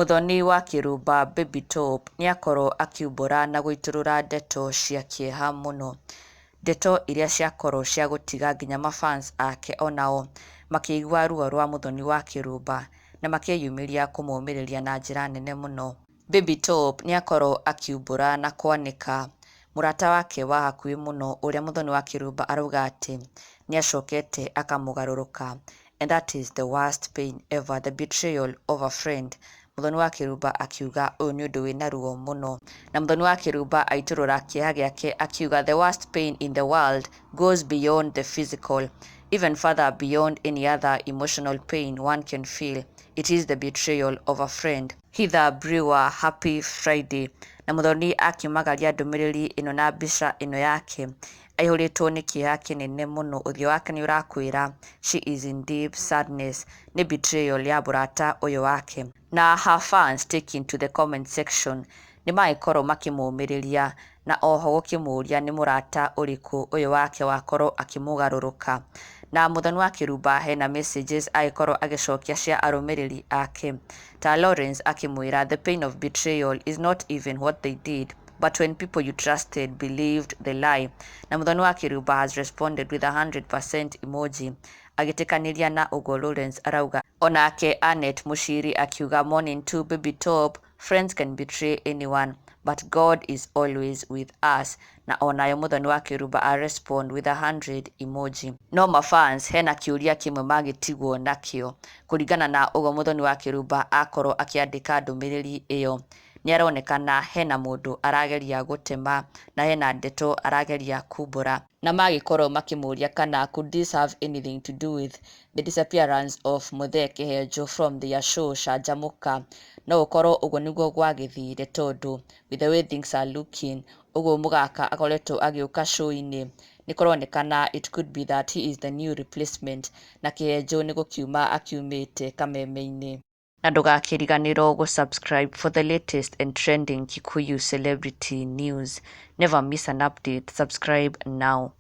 Muthoni wa Kĩrumba Baby Top nĩakorwo akiumbũra na gũitũrũra ndeto cia kĩeha mũno. Ndeto iria ciakorwo cia gũtiga nginya mafans ake onao makĩigua ruo rwa Muthoni wa Kĩrumba na makĩyumĩria kũmũmĩrĩria na njĩra nene mũno. Baby Top nĩakorwo akiumbũra na kwanĩka mũrata wake wa hakuhĩ mũno ũrĩa Muthoni wa Kĩrumba arauga atĩ nĩacokete akamũgarũrũka, and that is the worst pain ever, the betrayal of a friend. Muthoni wa Kĩrumba akiuga ũyũ nĩ ũndũ wĩna ruo mũno. Na Muthoni wa Kĩrumba aitũrũra kĩeha gĩake akiuga, "The worst pain in the world goes beyond the physical, even further beyond any other emotional pain one can feel. It is the betrayal of a friend." Heather Brewer, happy Friday. Na Muthoni akiumagaria ndũmĩrĩri ĩno na mbica ĩno yake aihũrĩtwo nĩ kĩeha kĩnene mũno. Ũthiũ wake nĩ ũrakwĩra she is in deep sadness nĩ betrayal ya mũrata ũyũ wake. Na her fans taking to the comment section nĩ magĩkorwo makĩmũmĩrĩria na oho gũkĩmũria nĩ mũrata ũrĩkũ ũyũ wake wakorwo akĩmũgarũrũka. Na Muthoni wa Kĩrumba hena messages agĩkorwo agĩcokia cia arũmĩrĩri ake, ta Lawrence akĩmwĩra, "The pain of betrayal is not even what they did, but when people you trusted believed the lie." Na Muthoni wa Kĩrumba has responded with a 100% emoji agĩtĩkanĩria na ũguo Lawrence arauga. Onake Anet Mushiri akiuga, "Morning to Baby Top. Friends can betray anyone, but God is always with us." Na onayo Muthoni wa Kĩrumba a respond with a 100 emoji. No mafans hena kĩũria kĩmwe magĩtigwo nakĩo kũringana na ũguo Muthoni wa Kĩrumba akorwo akĩandĩka ndũmĩrĩri ĩyo. Nĩ aronekana hena mũndũ arageria gũtema na hena ndeto arageria kumbũra, na magĩkorwo makĩmũria kana could this have anything to do with the disappearance of Muthee Kihenjo from their show Canjamũka. No ũkorwo ũguo nĩguo gwagĩthire, tondũ with the way things are looking, ũguo mũgaka akoretwo agĩũka show-inĩ, nĩ kũronekana it could be that he is the new replacement na Kĩhenjo nĩ gũkiuma akiumĩte kameme-inĩ. Na ndũgakĩriganĩrwo gũ-subscribe for the latest and trending Kikuyu celebrity news. Never miss an update. Subscribe now.